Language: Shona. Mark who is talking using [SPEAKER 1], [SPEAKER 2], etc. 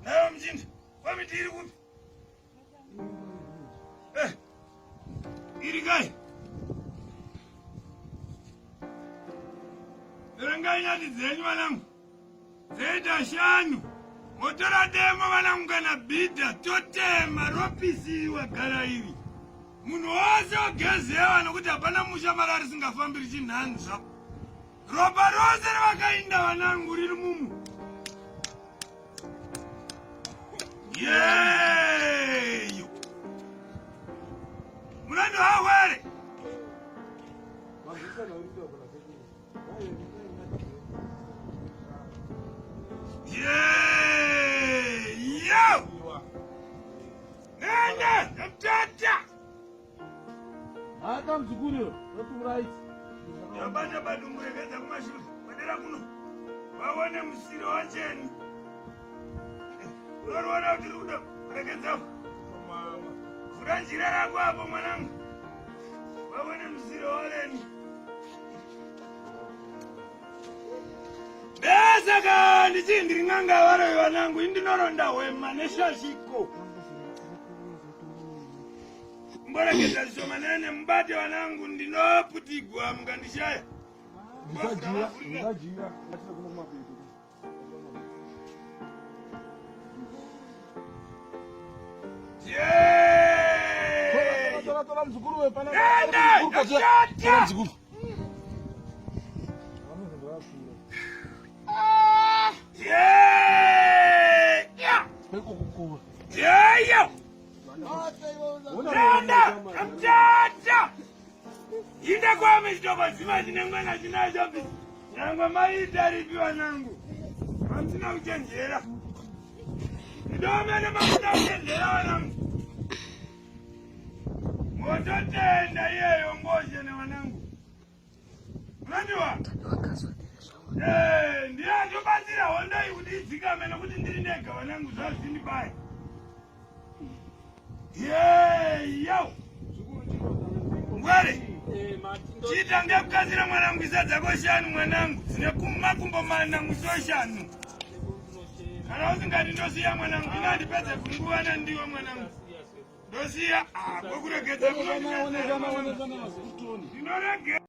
[SPEAKER 1] Nayo mchinda, kwamiti iri kupi? Eh, iri kai? Verengai nyati dzenyu vanangu. Dzoita shanu. Motora demo vanangu kana bhidha totema ropisiwa gara iri. Munhu wose ogezewa nokuti hapana musha mara risingafambi richinhanzva. Ropa rose revakainda vanangu riri mumu. Yeyo. Munando hawere. Yeyo. Nene, mtata.
[SPEAKER 2] Hata mzukuru, right.
[SPEAKER 1] Yabata badumbu rekedza kumashure, padera kuno. Vaone musiro wacheni. Unoruona kuti rudo rekedza. Vhura njira rako apo mwanangu. Vaone musiro wareni. Saka ndichii ndiri n'anga varoyi vanangu indinoronda hwema neshashiko. Mboregedza zvishomanene mubate vanangu ndinoputigwa mukandishaya. Yeah! Nenda mtata inda kwame chitokodzima chine mwana chinacho nyangwe maita ripi vanangu hamusina kuchenjera ndomene makuda kuchenjera vanangu mototenda iyeyo ngozhe nevanangu unondiwa eh, ndiye atobatsira hondo iyi kuti idzikame nokuti ndiri ndega vanangu zvazvindibaya yeyo ngwere chiita ngekukasira mwanangu isa dzako shanu mwanangu dzine makumbo mana muso shanu kana usingati ndosiya mwanangu ina ndipedze kunguvana ndiwe mwanangu ndosiya ah, kwekuregedza kuno ndinoregedza.